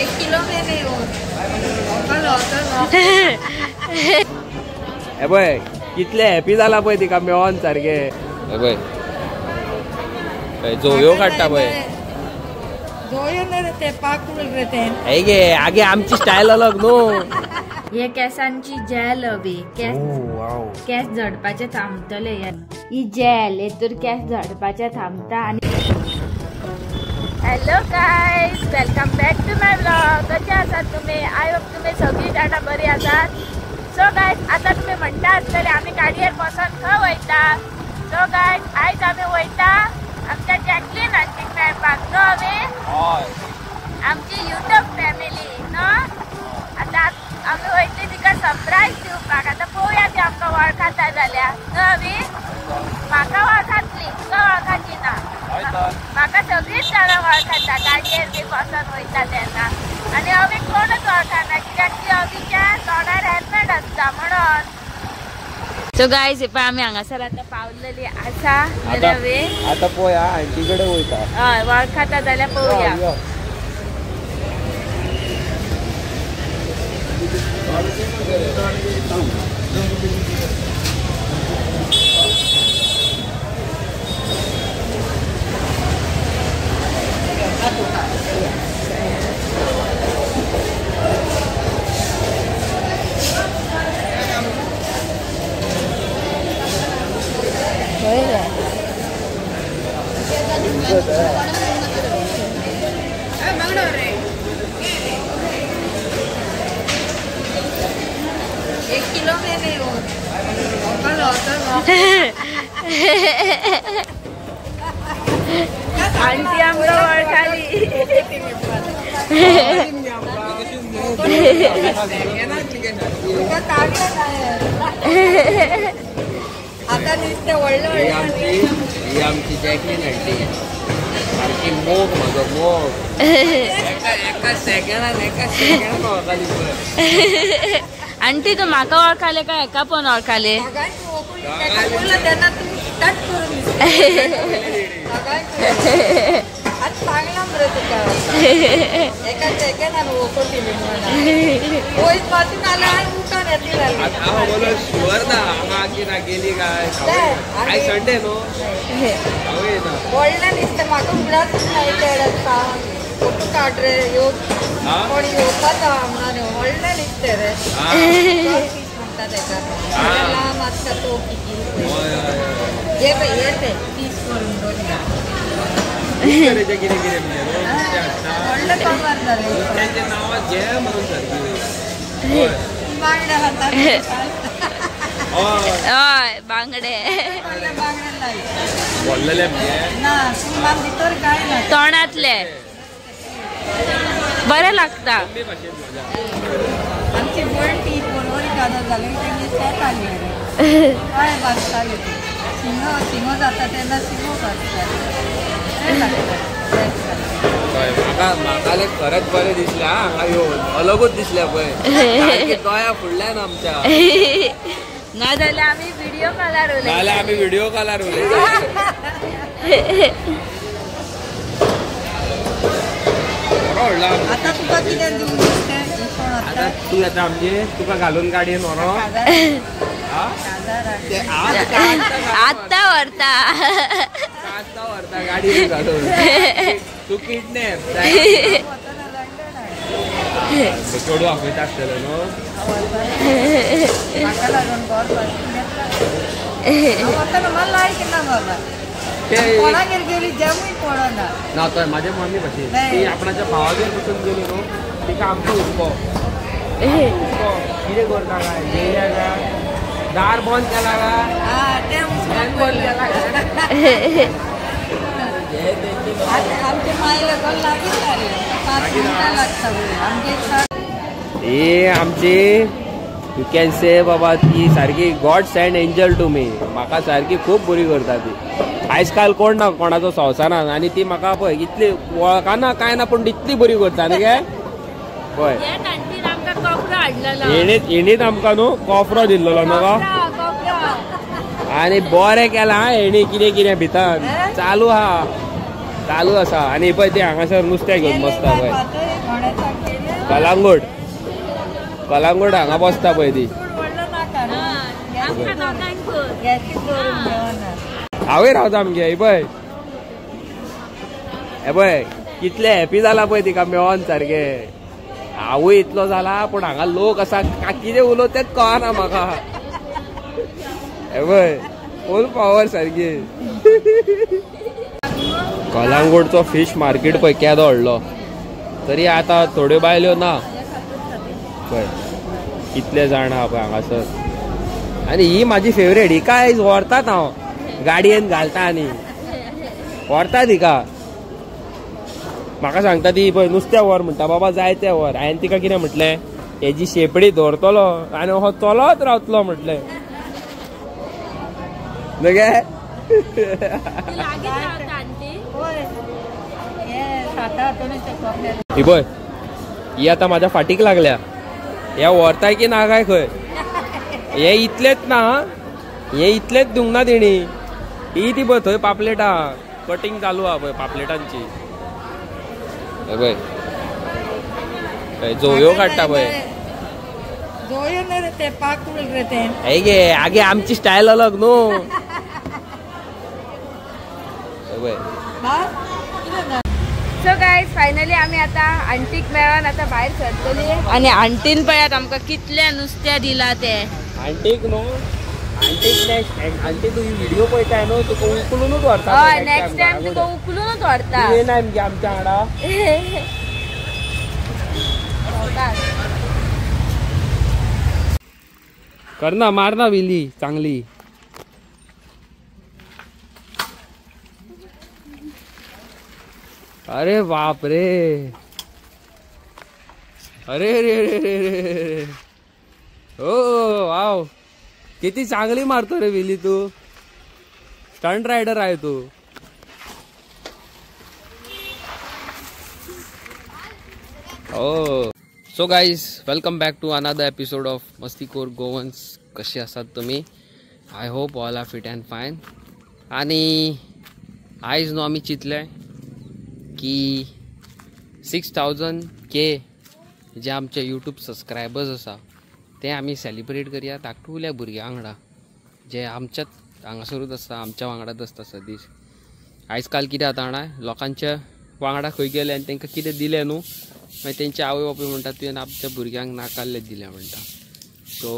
एक किलो में नहीं हो हे पळय कितले हॅपी जाला पळय तिका मेळोन सारके. हे पळय जोयो काडटा पळय. हे गे आगे आमची स्टायल अलग न्हू. हे केसांची जेल हवी. केस झडपाचे थांबतले. ही जेल हेतूर केस झडपाचे थांबता. आनी Hello guys, welcome back to my vlog. कशे आसात तुमी? I hope तुमी सगळीं जाणां बरी आसात. सो गायज आतां तुमी म्हणटा आसतले आमी गाडयेर बसोन खंय वयता. सो गायज आयज आमी वयता आमच्या जॅकलीन आंटीक मेळपाक न्हू. आमी आमची युट्यूब फॅमिली न्हू. आतां आमी वयतली तिका सरप्रायज दिवपाक. आतां पळोवया ती आमकां वळखता जाल्यार न्हू. आमी म्हाका वळखतली, तुका वळखाची ना. म्हाका सगळींच जाणां वळखता गाडयेर बी बसोन वयता तेन्ना. आनी अवी कोणूच वळखना कित्याक ती अवीच्या तोंडार हेल्मेट आसता म्हणून. सो गायज पळय आमी हांगासर आतां पावलेली आसा. आतां पळोवया आंटी कडेन वयता. हय वळखता जाल्यार पळोवया. एक किलो में नहीं हो आंटी आमकां वळखाली. आता दिसते व्हडले व्हडले. ही आमची जॅकलीन आंटी सारकी मोग म्हजो मोग. एका सेकंडान वळखाली पळय. आंटी तू म्हाका वळखाले काय एका पण वळखाले? तेन्ना तूं स्टार्ट करून सांगला मरे तुका एका सेकंडान वळखली वयस पासून आला आनी मुखार येतली जाली. हांव बोलो शुअर ना हांगा की ना गेली काय. आयज संडे न्हू. हांव येना व्हडलें दिसता म्हाका उगडासूच ना तें फोटो काड रे यो कोण येवपाचो म्हणून व्हडलें दिसता रे. म्हणटा तेका लांब आसता तो किती हे पळय हे ते पीस करून दवरला. कितें कितें व्हडलें कवर जालें तेंचे नांवां घे म्हणून सारकी. बांगडे खाता. हय बांगडे बांगडे लाय व्हडलेले म्हणजे ना पूण भितर कांय ना तोंडांतले बरें लागता. आमची भयण ती पोरवरी कादर जाली तेंगे शेत आसलें रे. हय भाजताले ती शिंगो शिंगो जाता तेन्ना शिंगो भाजताले. म्हाका म्हाका खरेंच बरें दिसलें हांगा येवन अलगूच दिसलें पळय. दोळ्या फुडल्यान आमच्या. ना जाल्यार आमी व्हिडियो कॉलार उलयता. नाजाल्यार आमी व्हिडियो कॉलार उलयता. आतां तुका कितें दिवं दिसतें? आतां तूं येता आमचे तुका घालून गाडयेन व्हरों. आत्तां व्हरता. आत्तां व्हरता गाडयेन घालून. तूं किडनॅप चेडूं आपयता आसतलें न्हू. म्हाका लागून लायक ना बाबा. कोणागेर गेली जेवूय पडना ना. तर म्हाजे मम्मी भशेन ती आपणाच्या भावागेर पसून गेली न्हू तिका आमचो हुसको हुसको कितें करता काय जेयल्या काय दार बंद केला काय बंद केला काय. आमचे मायला लागीं 5 मिनटां लागता आमगे. ही आमची you can से बाबा ती सारकी God send angel to me. म्हाका सारकी खूब बरी करता ती. आयज काल कोण ना कोणाचो संवसारान आनी ती म्हाका पळय इतली वळखना काय ना पूण इतली बरी करता न्ही गे. पळय हेणीच आमकां न्हू कोफरो दिल्लो न्हू गो. आनी बरें केलां हेणी कितें कितें भितर चालू आहा चालू आसा. आनी पळय ते हांगासर नुस्तें घेवन बसता पळय. कलांगूट कलांगूट हांगा बसता पळय ती. हांवूय रावता आमगे. हे पळय हे पळय कितले हॅपी जाला पळय तिका मेळोन सारके. हांवूय इतलो जाला पूण हांगा लोक आसा कितें उलोवता तेंच कळना म्हाका. हे पळय फूल पावर सारकी. कलांगूटचो फिश मार्केट पळय केदो व्हडलो, तरी आतां थोड्यो बायल्यो ना पळय कितले जाण आहा पळय हांगासर. आनी ही म्हाजी फेवरेट, हिका आयज व्हरतात हांव गाडयेन घालता आनी व्हरतात हिका. म्हाका सांगता ती पळय नुस्तें व्हर म्हणटा, बाबा जाय तें व्हर. हांवें तिका कितें म्हटलें, हेजी शेपडी दवरतलो आनी हो चलत रावतलो म्हटलें. ही पळय ही आतां म्हाज्या फाटीक लागल्या. हे व्हरताय की ना काय खंय, हे इतलेच ना, हे इतलेच दिवंक ना तेणी. ही ती पळय थंय पापलेटां कटींग चालू आहा पळय पापलेटांची. पळय जोयो काडटा पळय. हे गे आगे आमची स्टायल अलग न्हू. सो गायज फायनली आमी आतां आंटीक मेळोन आतां भायर सरतली. आनी आंटीन पळयात आमकां कितले नुस्तें दिला ते. आंटीक न्हू, आंटीक नेक्स्ट आंटी तूं व्हिडिओ पळयताय न्हू तुका उखलुनूच व्हरता. हय नेक्स्ट टायम तुका उखलुनूच व्हरता. येना मगे आमच्या वांगडा. कर ना मार ना विली चांगली. अरे बाप रे, अरे रे रे रे रे, हो वाव किती चांगली मारतो रे विली तू. स्टंट रायडर आहे तू. हो so guys welcome back to another episode of Mastikhor Goans. कसे आसात तुम्ही? I hope all are fit and fine. आणि आयज न्हू आमी चिंतलें की 6000 के जे आमचे यूट्यूब सबस्क्रायबर्स आसा ते आमी सेलिब्रेट करया धाकटुल्या भुरग्यां वांगडा जे आमच्याच हांगासरूच आसता, आमच्या वांगडाच आसता सदीच. आयज काल कितें जाता जाणा, लोकांच्या वांगडा खंय गेले आनी तांकां कितें दिलें न्हू मागीर तेंचे आवय बापूय म्हणटा तुवें आमच्या भुरग्यांक नाकाल्लें दिलें म्हणटा. सो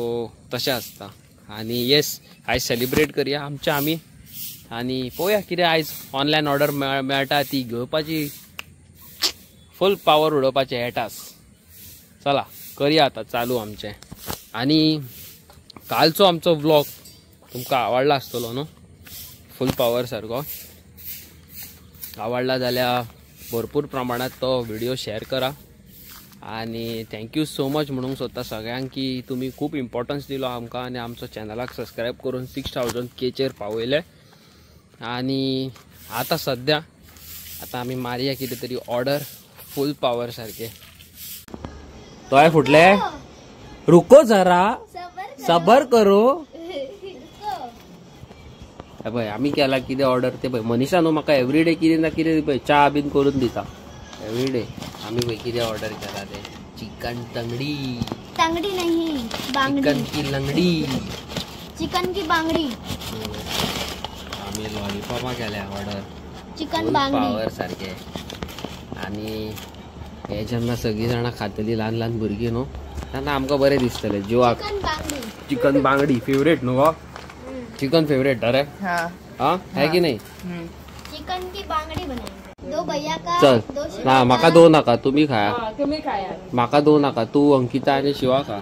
तशें आसता. आनी येस आयज सेलिब्रेट करया आमच्या आमी आनी पळोवया कितें आयज ऑनलायन ऑर्डर मेळटा ती घेवपाची, फूल पावर उडोवपाचे हेटास. चला करया आतां चालू आमचें. आनी कालचो आमचो व्लॉग तुमकां आवडला आसतलो न्हू, फूल पावर सारको आवडला जाल्यार भरपूर प्रमाणात तो व्हिडिओ शेअर करा. आनी thank you so much म्हणूंक सोदता सगळ्यांक की तुमी खूब इम्पॉर्टन्स दिलो आमकां आनी आमचो चॅनलाक सबस्क्रायब करून 6000 केचेर पावयले. आनी आतां सद्या आतां आमी मारया कितें तरी ऑर्डर फूल पावर सारके. तोय फुटले, रुको जरा सबर करो. पळय आमी केला कितें ऑर्डर ते पळय. मनीषा न्हू म्हाका एवरीडे कितें ना कितें पळय च्या बीन करून दिता एवरीडे. आमी पळय कितें ऑर्डर केला ते, चिकन तंगडी. तंगडी नहीं, बांगडी. चिकन की लंगडी, चिकन की बांगडी. आमी लॉलीपॉपा केल्या ऑर्डर, चिकन बांगडी पावर सारके. आनी हे जेन्ना सगळीं जाणां खातली ल्हान ल्हान भुरगीं न्हू तेन्ना आमकां बरें दिसतलें जिवाक. चिकन बांगडी फेवरेट न्हू गो? चिकन फेवरेट अरे हाँ है की नहीं? चिकन की बांगडी बनाएंगे. दो भैया का, चल ना माका दो नाका, तुम्ही खाया. तुम्ही खाया, माका दो नाका, तू अंकिता आणि शिवा खा.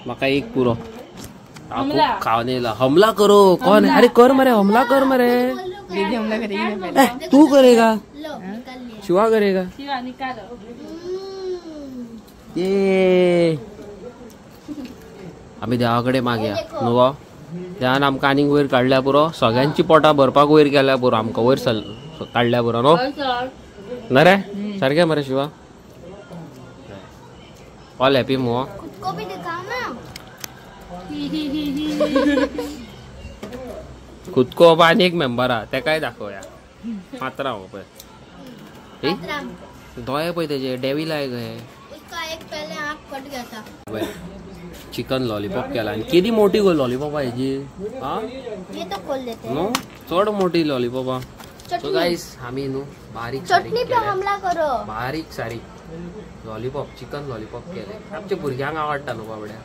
माका एक पुरो खावन येयला. हमला करो कौन? अरे कर मरे, हमला कर मरे. दीदी हमला करेगी ना पहले. तू करेगा, लो निकाल लिया. शिवा करेगा. शिवा निकालो. ये आमी देवा कडेन मागया न्हू गो. देवान आमकां आनीक वयर काडल्या पुरो, सगळ्यांची पोटां भरपाक वयर गेल्या पुरो, आमकां वयर काडल्या पुरो न्हू ना रे? सारकें मरे शिवा? ऑल हॅपी मुगो? खुद को भी दिखाओ ना. खुद को आनी एक मेंबर आहा तेकाय दाखोवया. मात्रा हो पळय, दोळे पळय तेजे, डेवील आहे गए. उसका एक कट गया था। चिकन लॉलीपॉप केला आणि केदी मोठी गो लॉलीपॉप हेजी। हा ये तो खोल देते हैं नो, चड मोठी लॉलीपॉप। सो गाइस आमी नु बारीक चटणी पे हमला करो। बारीक सारीक लॉलीपॉप, चिकन लॉलीपॉप केले। आमच्या भुरग्यांक आवडटा न्हू बाबड्या,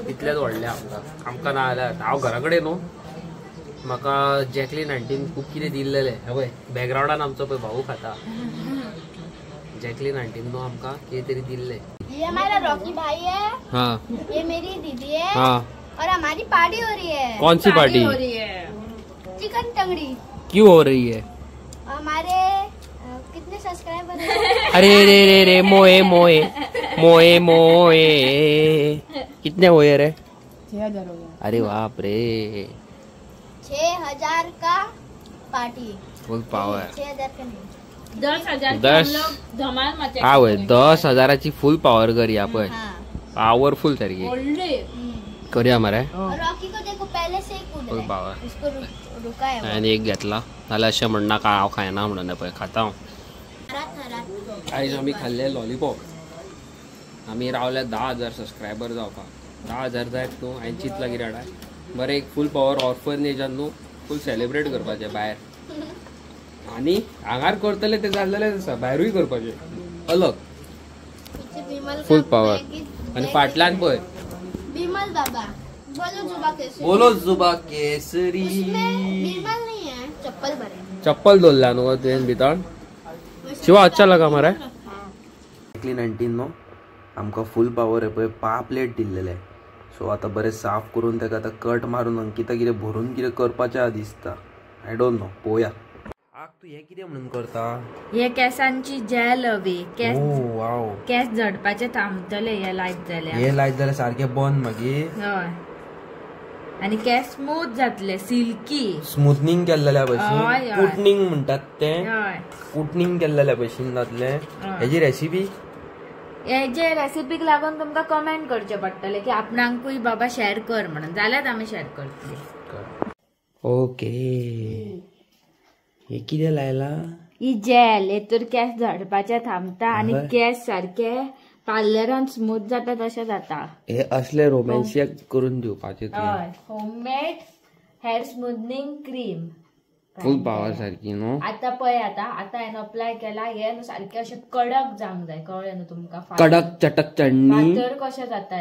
तितलेच व्हडले आमकां आमकां ना जाल्यार हांव घरा कडेन न्हू म्हाका जॅकलीन आंटीन खूब कितें दिल्लेलें। हें पळय बॅकग्रावंडान आमचो पळय भाऊ खाता। जॅकलीन आंटीन न्हू आमकां कितें तरी दिल्लें। ये हमारा रॉकी भाई है। हाँ ये मेरी दीदी है। हाँ और हमारी पार्टी हो रही है। कौन सी पार्टी हो रही है? चिकन टंगड़ी। क्यों हो रही है? हमारे कितने सब्सक्राइबर हैं? अरे रे रे रे मोए मोए मोए मोए कितने हुए रे? 6000 हो गया। अरे बाप रे, 6000 का पार्टी। फुल पावर। 6000 का नहीं, 10,000। 10 धमाल मचा। हा वय 10,000ची फुल पावर करूया पळय, पावरफुल सारखी करूया मरे। रॉकी को देखो पहले से ही कूद फुल पावर। उसको रुका है। हांवें एक घेतला नाल्यार अशें म्हणनाका हांव खायना म्हणून पळय खाता हांव। आयज आमी खाल्ले लॉलीपॉप। आमी रावले 10,000 सबस्क्रायबर जावपाक। 10,000 जायत न्हू हांवें चिंतलां कितें जाणा, बरें एक फूल पावर ऑर्फनेजान न्हू फूल सेलिब्रेट करपाचें भायर, आनी हांगार करतले ते जाल्लेलेच आसा, भायरूय करपाचें अलग फूल पावर। आनी फाटल्यान पळय बिमल बाबा बोलो जुबा केसरी, बोलो जुबा केसरी। उसमें बिमल नहीं है, चप्पल भरे चप्पल दवरला न्हू तुवें भितर। शिवा अच्छा लगा मरे। जॅकलीन आंटीन न्हू आमकां फूल पावर हे पळय पापलेट दिल्लेले। सो आतां बरें साफ करून ताका आतां कट मारून अंकिता कितें भरून कितें करपाचें दिसता। I don't know, पळोवया। आग तूं हें कितें म्हणून करता? हे केसांची जेल हवी। केस वाव, केस झडपाचे थांबतले हे लायत जाल्यार। हे लायत जाल्यार सारकें बंद मागीर। हय, आनी केस स्मूथ जातले, सिल्की। स्मूथनिंग केल्लेल्या भशेन, कुटनिंग म्हणटात तें, कुटनिंग केल्लेल्या भशेन जातलें। हेजी रेसिपी हेजे रेसिपीक लागून तुमकां कमेंट करचें पडटलें की आपणांकूय बाबा शेअर कर म्हणून, जाल्यार आमी शेअर करतली। ओके, हे कितें लायला? ही जेल हेतूर केस झडपाचे थांबता आनी केस सारके पार्लरान स्मूथ जाता तशें जाता। हे असले रोमॅन्सियाक करून दिवपाचे। हय, homemade hair smoothening cream, full power सारकी न्हू। आतां पळय, आतां आतां हांवें अप्लाय केला, हे न्हू सारकें अशें कडक जावंक जाय, कळ्ळें न्हू तुमकां? कडक चटक चडणी फातर कशें जाता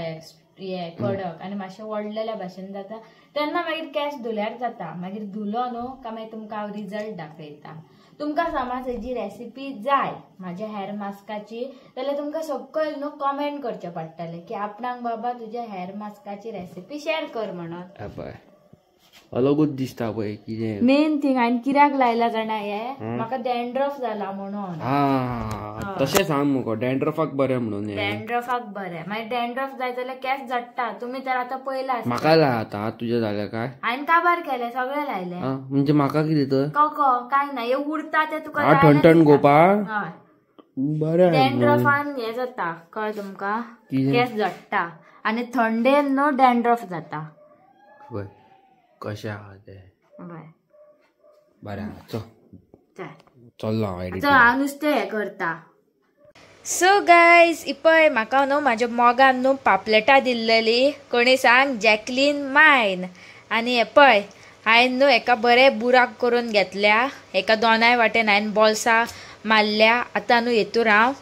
हे कडक आनी मातशें वडलेल्या भाशेन जाता तेन्ना मागीर केस धुल्यार जाता। मागीर धुलो न्हू काय मागीर तुमकां हांव रिजल्ट दाखयता। तुमकां समज हेजी रेसिपी जाय म्हाज्या हेअर मास्काची जाल्यार तुमकां सकयल न्हू कमेंट करचें पडटलें की आपणाक बाबा तुज्या हेअर मास्काची रेसिपी शेअर कर म्हणून। अलगूच दिसता पळय कितें मेन थिंग हांवें कित्याक लायला जाणा, हे म्हाका डॅन्ड्रफ जाला म्हणून। तशें सांग मुगो, डॅन्ड्रफाक बरें म्हणून। डॅन्ड्रफाक बरें, मागीर डॅन्ड्रफ जायत जाल्यार केस झडटा। तुमी तर आतां पळयला म्हाका जाय आतां तुजें जालें काय? हांवें काबार केलें, सगळें लायलें। म्हणजे म्हाका कितें तर कको काय ना, हे उरता तें तुका ठणठण गोपा बरें। डॅन्ड्रफान हें जाता, कळ्ळें तुमकां? केस झडटा आनी थंडेन न्हू डॅन्ड्रफ जाता। कशें आहा तें बरें आहा, चल चल्लो हांव हांव नुस्तें हें करता। सो गायज इपय म्हाका न्हू म्हाज्या मोगान न्हू पापलेटां दिल्लेली, कोणी सांग जॅकलीन मायन। आनी हें पळय हांवें न्हू एका बरें बुराक करून घेतल्या, एका दोनाय वाटेन हांवें बोल्सां मारल्या। आतां न्हू हेतूर हांव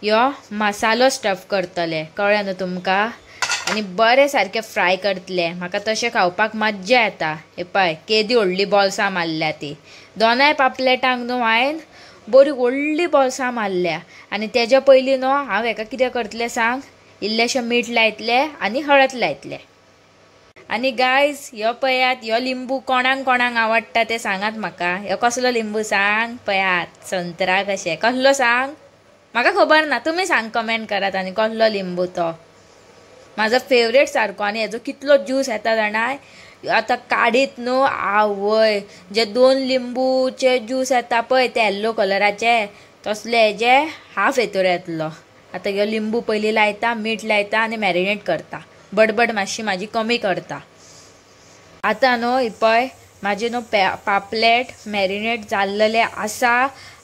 यो मसालो स्टफ करतलें, कळ्ळें न्हू तुमकां? आनी बरें सारकें फ्राय करतलें, म्हाका तशें खावपाक मज्जा येता। हे पळय केदी व्हडली बोल्सां मारल्या ती, दोनाय पापलेटांक न्हू हांवें बरी व्हडली बोल्सां मारल्या। आनी तेज्या पयलीं न्हू हांव हेका कितें करतलें सांग, इल्लेशें मीठ लायतलें आनी हळद लायतलें। आनी गायज ह्यो पळयात, ह्यो लिंबू कोणाक कोणाक आवडटा तें सांगात म्हाका। ह्यो कसलो लिंबू सांग? पळयात संत्रा कशें, कसलो सांग म्हाका खबर ना, तुमी सांग कमेंट करात। आनी कसलो लिंबू तो म्हाजो फेवरेट सारको। आनी हेजो कितलो ज्यूस येता जाणाय, आतां काडीत न्हू आवय, जे 2 लिंबूचे ज्यूस येता पळय ते येल्लो कलराचे, तसले हेजे हाफ हेतूर येतलो। आतां ह्यो लिंबू पयलीं लायता, मीठ लायता आनी मॅरिनेट करता। बडबड मातशी म्हाजी कमी करता। आतां न्हू ही पळय म्हाजें न्हू पापलेट मॅरिनेट जाल्लेलें आसा।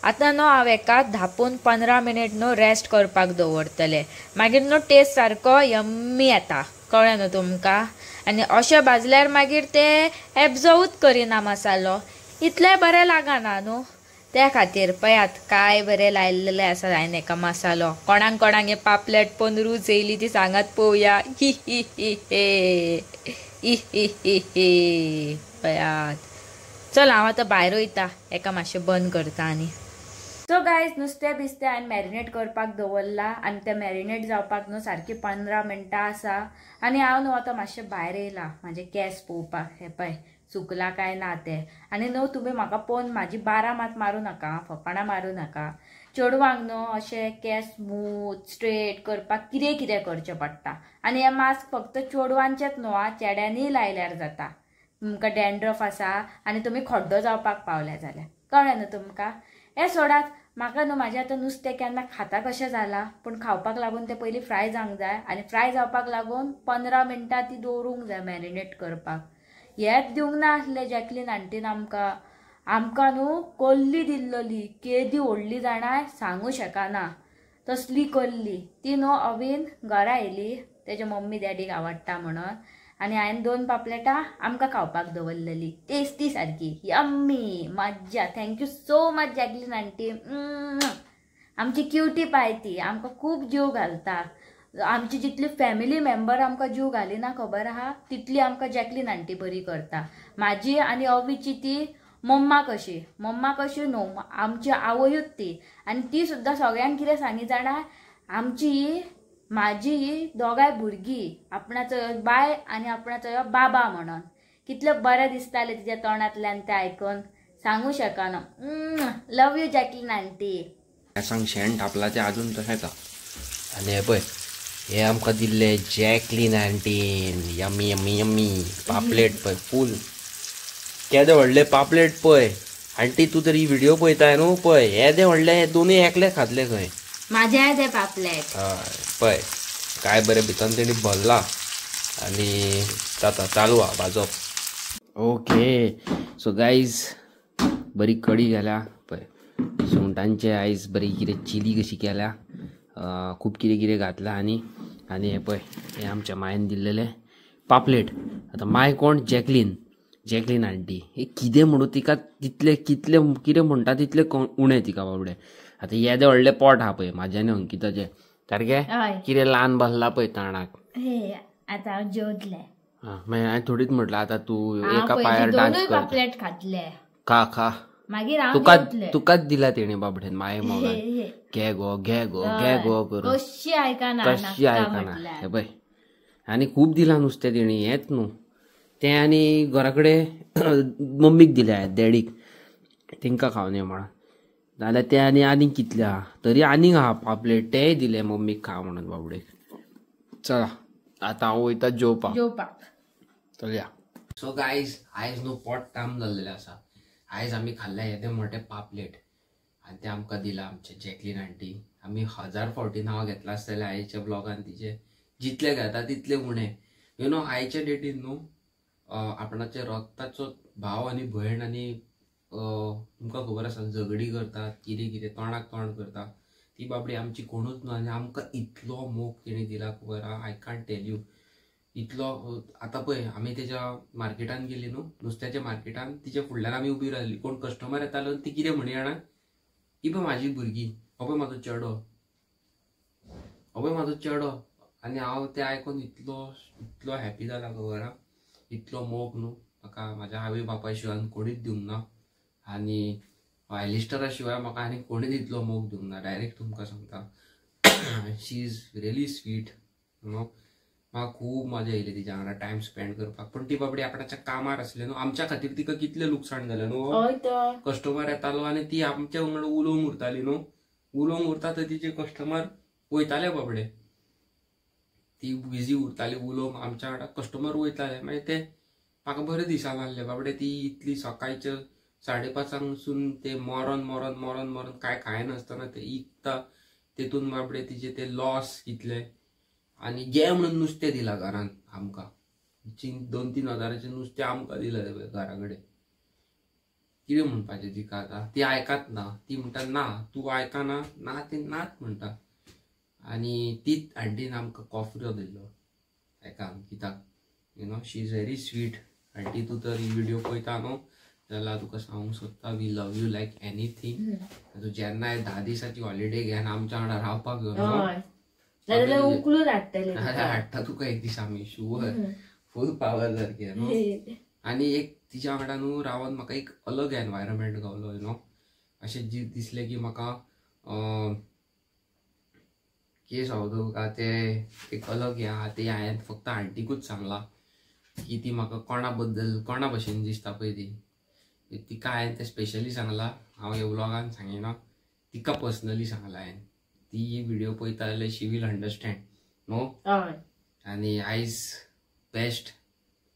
आतां न्हू हांव हेका धापून 15 मिनट न्हू रेस्ट करपाक दवरतलें. मागीर न्हू टेस्ट सारको यम्मी येता, कळ्ळें न्हू तुमकां. आनी अशें भाजल्यार मागीर ते एब्जॉर्वूच करिना मसालो, इतलें बरें लागना न्हू. त्या खातीर पळयात काय बरें लायलेलें आसा हांवें हेका मसालो. कोणाक कोणाक हे पापलेट पळोवन रूच येयली ती सांगात पळोवया. ही ही ही हे ही ही ही ही पळयात. चल हांव आतां भायर वयता, हेका मातशें बंद करता. आनी सो गायज नुस्तें बिस्तें हांवें मॅरिनेट करपाक दवरलां आनी तें मॅरिनेट जावपाक न्हू सारकी 15 मिनटां आसा. आनी हांव न्हू आतां मातशें भायर येयलां म्हाजे केंस पळोवपाक, हे पळय सुकला काय ना ते. आनी न्हू तुमी म्हाका पळोवन म्हाजी बारा मात मारूं नाका, फकाणां मारूं नाका. चेडवांक न्हू अशें केंस स्मूथ स्ट्रेट करपाक कितें कितें करचें पडटा. आनी हें मास्क फक्त चेडवांचेच न्हू आं, चेड्यांनीय लायल्यार जाता. तुमकां डॅन्ड्रफ आसा आनी तुमी खड्डो जावपाक पावल्या जाल्यार, कळ्ळें न्हू तुमकां. हें सोडात, म्हाका न्हू म्हाजें आतां नुस्तें केन्ना खाता कशें जालां, पूण खावपाक लागून तें पयलीं फ्राय जावंक जाय आनी फ्राय जावपाक लागून 15 मिनटां ती दवरूंक जाय मॅरिनेट करपाक. हेंच दिवंक ना आसलें जॅकलीन आंटीन आमकां. आमकां न्हू कोल्ली दिल्लली, केदी व्हडली जाणां सांगू शकना तसली कोल्ली. ती न्हू अवीन घरा येयली तेजे मम्मी डॅडीक आवडटा म्हणून, आनी हांवें 2 पापलेटां आमकां खावपाक दवरलेली, टेस्टी सारकी यम्मी मज्जा. Thank you so much Jacqueline aunty. आमची क्युटी पाय ती आमकां खूब जीव घालता. आमची जितली फॅमिली मेंबर आमकां जीव घालिना खबर आहा, तितली आमकां जॅकलीन आंटी बरी करता. म्हाजी आनी अवीची ती मम्मा कशी, मम्मा कशी न्हू, आमची आवयूच ती. आनी ती सुद्दां सगळ्यांक कितें सांगी जाणा, आमची ही म्हाजी ही दोगांय भुरगीं, आपणाचो बाय आनी आपणाचो बाबा म्हणून. कितलें बरें दिसतालें तिच्या तोंडांतल्यान तें आयकून, सांगू शकना. Love you Jacqueline aunty. सांग शेण थापला तें आजून तशेंच. आनी हें पळय हे आमकां दिल्ले जॅकलीन आंटीन यम्मी यम्मी यम्मी पापलेट पळय फूल केदे व्हडले पापलेट पळय. आंटी तूं तर ही व्हिडिओ पळयताय न्हू, पळय येदे व्हडले हे दोनूय एकले खातले खंय. म्हाजे ते पापलेट हय पळय काय बरें भितर तेणी भरला आनी जाता चालू आहा भाजप. ओके सो गायज बरी कडी घाल्या पळय, सुंगटांचे आयज बरी कितें चिली कशी केल्या, खूब कितें कितें घातलां. आनी आनी हें पळय हें आमच्या मायन दिल्लेलें पापलेट. आतां माय कोण, जॅकलीन, जॅकलीन आंटी. हे कितें म्हणून तिका तितलें कितलें कितें म्हणटा तितलें उणें तिका बाबडें. आतां येदें व्हडलें पोट आहा पळय म्हाजें आनी अंकिताचें सारकें, कितें ल्हान बसलां पळय तणाक. आतां हांव जेवतलें. आं मागीर हांवें थोडीच म्हटलें आतां तूं एका पांयार डांस कर, पापलेट खातलें, खा खा. मागीर तुका तुकाच दिला तेणी बाबडेन माये मोगान, घे गो घे गो घे गो करून कशी आयकना, कशी आयकना. हे पळय आनी खूब दिलां नुस्तें तेणी, हेंच न्हू तें. आनी घरा कडेन मम्मीक दिलें हांवें, डॅडीक, तेंकां खावनी म्हणून. जाल्यार तें आनी आनीक कितलें आहा तरी आनीक आहा पापलेट, तेंय दिलें मम्मीक खा म्हणून बाबडेक. चला आतां हांव वयता जेवपाक, जेवपाक चलया. सो गायज आयज न्हू पोट काम जाल्लेलें आसा. आयज आमी खाल्लें येदें मोठें पापलेट आनी तें आमकां दिलां आमचें जॅकलीन आंटी. आमी 1000 फावटी नांव घेतलां आसतलें आयच्या ब्लॉगान तिचें, जितलें घेता तितलें उणें. You know आयच्या डेटीन न्हू आपणाचे रक्ताचो भाव आनी भयण आनी तुमकां खबर आसा झगडी करतात, कितें कितें तोंडाक तोंड करता. ती बाबडी आमची कोणूच न्हू आनी आमकां इतलो मोग तिणें दिला खबर आहा, I can't tell you इतलो. आतां पळय आमी तेज्या मार्केटान गेली न्हू, नुस्त्याच्या मार्केटान, तिच्या फुडल्यान आमी उबी रावली. कोण कस्टमर येतालो ती कितें म्हणी जाणा, ही पळय म्हाजी भुरगीं, हो पळय म्हाजो चेडो, हो पळय म्हाजो चेडो. आनी हांव तें आयकून इतलो इतलो हॅपी जाला खबर आहा. इतलो मोग न्हू म्हाका म्हाज्या आवय बापाय शिवाय कोणीच दिवंक ना, आनी एलिस्टरा शिवाय म्हाका आनी कोणीच इतलो मोग दिवंक ना. डायरेक्ट तुमकां सांगता, she is really sweet न्हू. म्हाका खूब मजा येयली तिच्या वांगडा टायम स्पेंड करपाक. पूण ती बाबडी आपणाच्या कामार आसली न्हू, आमच्या खातीर तिका कितलें लुकसाण जालें न्हू. कस्टमर येतालो आनी ती आमच्या वांगडा उलोवंक उरताली न्हू, उलोवंक उरता तर तिचे कस्टमर वयताले बाबडे, ती बिजी उरताली उलोवंक आमच्या वांगडा, कस्टमर वयताले. मागीर ते म्हाका बरें दिसनासलें बाबडे, ती इतली सकाळचे 5:30 ते मरोन मरोन मरोन मरोन काय खायनासतना ते इकता, तेतून बाबडे तिचे ते लॉस कितले. आनी घे म्हणून नुस्तें दिलां घरान आमकां, 2-3 हजाराचें नुस्तें आमकां दिलां घरा कडेन. कितें म्हणपाचें तिका आतां ती आयकात ना ती म्हणटा ना तूं आयकना ना ती नाच म्हणटा आनी तीच आंटीन आमकां कॉफरो दिल्लो एका अंकिताक. You know she is very sweet aunty. तूं तर ही व्हिडिओ पळयता न्हू जाल्यार तुका सांगूंक सोदता we love you like anything. तूं जेन्नाय 10 दिसाची हॉलिडे घेवन आमच्या वांगडा रावपाक येवन उकलून हाडटले हाडटा तुका एक दीस आमी शुअर फूल पावर सारकें न्हू. आनी एक तिच्या वांगडा न्हू रावन म्हाका एक अलग एनवायरमेंट गावलो you know. अशें दिसलें की म्हाका कितें सांगू तुका तें एक अलग हें आहा तें हांवें फक्त आंटीकूच सांगलां की ती म्हाका कोणा बद्दल कोणा भशेन दिसता पळय ती तिका हांवें तें स्पेशली सांगलां. हांव ह्या व्लॉगान सांगिना तिका पर्सनली सांगलां हांवें. ती ही व्हिडिओ पळयता जाल्यार शी will understand न्हू. आनी आयज बेस्ट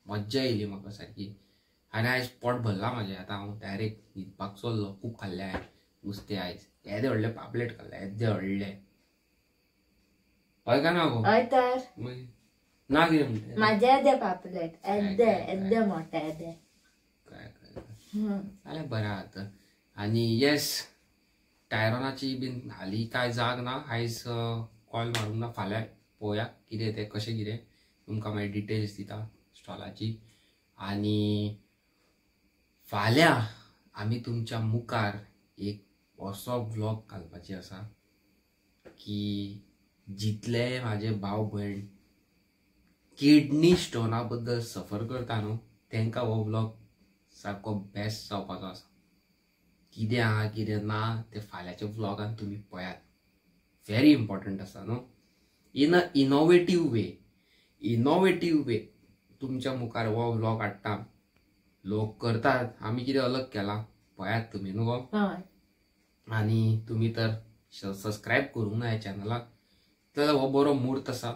मज्जा येयली म्हाका सारकी. आनी आयज पोट भरलां म्हाजें. आतां हांव डायरेक्ट न्हिदपाक चल्लो. खूब खाल्लें हांवें नुस्तें आयज येदें व्हडलें पापलेट खाल्लें येदें व्हडलें. हय काय ना गो? हय तर ना कितें म्हणटा म्हाजें येदें पापलेट येदें येदें मोटें येदें काय काय जालें बरें आतां. आनी येस टायरोनाची बीन हालीं कांय जाग ना आयज कॉल मारूंक ना. फाल्यां पळोवया कितें तें कशें कितें तुमकां मागीर डिटेल्स दिता स्टॉलाची. आनी फाल्यां आमी तुमच्या मुखार एक असो व्लॉग घालपाची आसा की जितले म्हाजे भाव भयण किडनी स्टोना बद्दल सफर करता न्हू तांकां हो व्लॉग सारको बेस्ट जावपाचो आसा. कितें आहा कितें ना तें फाल्यांच्या व्लॉगान तुमी पळयात. व्हेरी इम्पॉर्टंट आसा न्हू. In a innovative way innovative way तुमच्या मुखार हो व्लॉग हाडटा. लोक करतात आमी कितें अलग केलां पळयात तुमी न्हू गो. आनी तुमी तर सबस्क्रायब करूंक ना ह्या चॅनलाक तर हो बरो म्हूर्त आसा.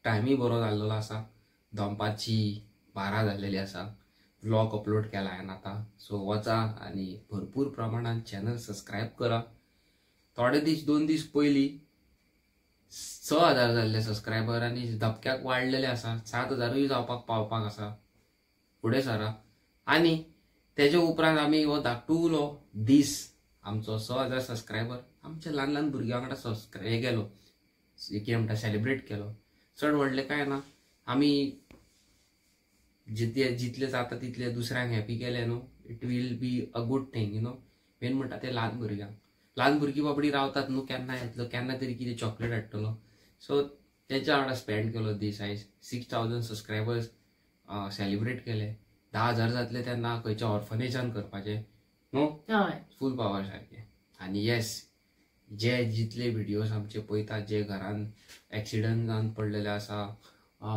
टायमूय बरो जाल्लो आसा. दनपारची 12 जाल्लेली आसा. व्लॉग अपलोड केला हांवें आतां. सो वचा आनी भरपूर प्रमाणान चॅनल सबस्क्रायब करा. थोडे दीस 2 दीस पयलीं 6000 जाल्ले सबस्क्रायबर आनी धपक्याक वाडलेले आसा. 7000 जावपाक पावपाक आसा फुडें सरा. आनी तेजे उपरांत आमी हो धाकटुलो दीस आमचो 6000 सबस्क्रायबर आमच्या ल्हान ल्हान भुरग्यां वांगडा सबस्क्रायब केलो कितें म्हणटा सेलिब्रेट केलो. चड व्हडलें कांय ना आमी जितले जाता तितले दुसऱ्यांक हॅपी केले न्हू it will be a good thing you know. Main म्हणटा ते ल्हान भुरग्यांक ल्हान भुरगीं बाबडी रावतात न्हू केन्ना येतलो केन्ना तरी कितें चॉकलेट हाडटलो. सो तेच्या वांगडा स्पेंड केलो दीस आयज. 6000 सबस्क्रायबर्स सेलिब्रेट केले. 10,000 जातले तेन्ना खंयच्या ऑर्फनेजान करपाचें न्हू फूल पावर सारकें. आनी येस जे जितले व्हिडियोज आमचे पळयतात जे घरान एक्सिडंट जावन पडलेले आसा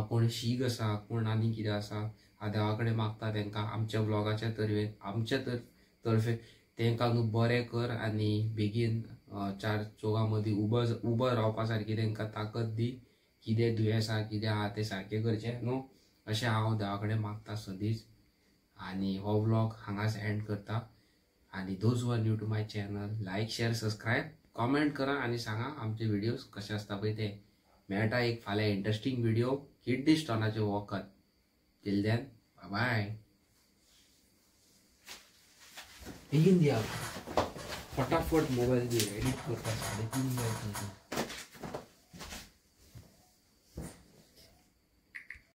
कोण शीक आसा कोण आनी कितें आसा देवा कडेन मागता तांकां आमच्या व्लॉगाच्या तर्फे आमच्या तर्फे तांकां न्हू बरें कर आनी बेगीन 4 चौगां मदीं उबो रावपा सारकी तांकां ताकद दी. कितें दुयेंस आहा कितें आहा तें सारकें करचें न्हू अशें हांव देवा कडेन मागता सदींच. आनी हो व्लॉग हांगाच एंड करता. आनी those who are new to my channel like share subscribe comment करा आनी सांगा आमचे व्हिडियोज कशे आसता पळय ते. मेळटा एक फाल्यां इंट्रस्टींग व्हिडिओ किडनी स्टोनाचे वखद. टिल then बाय. बेगीन दिया फटाफट मोबायल दी एडिट करता 3:30 जायत.